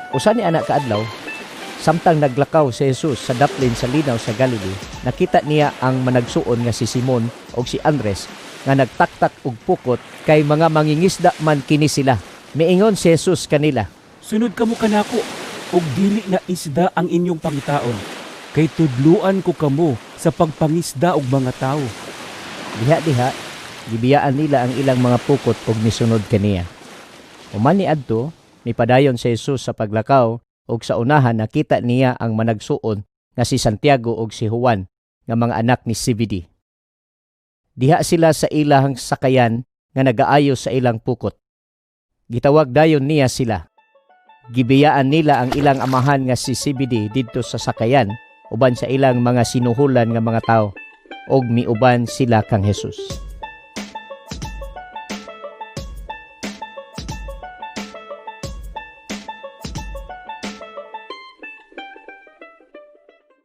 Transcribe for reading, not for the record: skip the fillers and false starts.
Usa ni ana ka adlaw, samtang naglakaw si Jesus sa daplin sa linaw sa Galilee, nakita niya ang managsuon nga si Simon ug si Andres nga nagtaktak og pukot kay mga mangingisda man kini sila. Miingon si Jesus kanila, "Sunod kamo kanako, ug dili na isda ang inyong pangitaon, kay tudluan ko kamo sa pagpangisda og mga tawo." Diha-diha, gibiyaan nila ang ilang mga pukot ug misunod kaniya. Human niadto, mipadayon si Jesus sa paglakaw ug sa unahan nakita niya ang managsuon nga si Santiago ug si Juan nga mga anak ni Zebedee. Diha sila sa ilang sakayan nga nagaayo sa ilang pukot. Gitawag dayon niya sila. Gibiyaan nila ang ilang amahan nga si Zebedee didto sa sakayan uban sa ilang mga sinuhulan nga mga tawo ug miuban sila kang Jesus.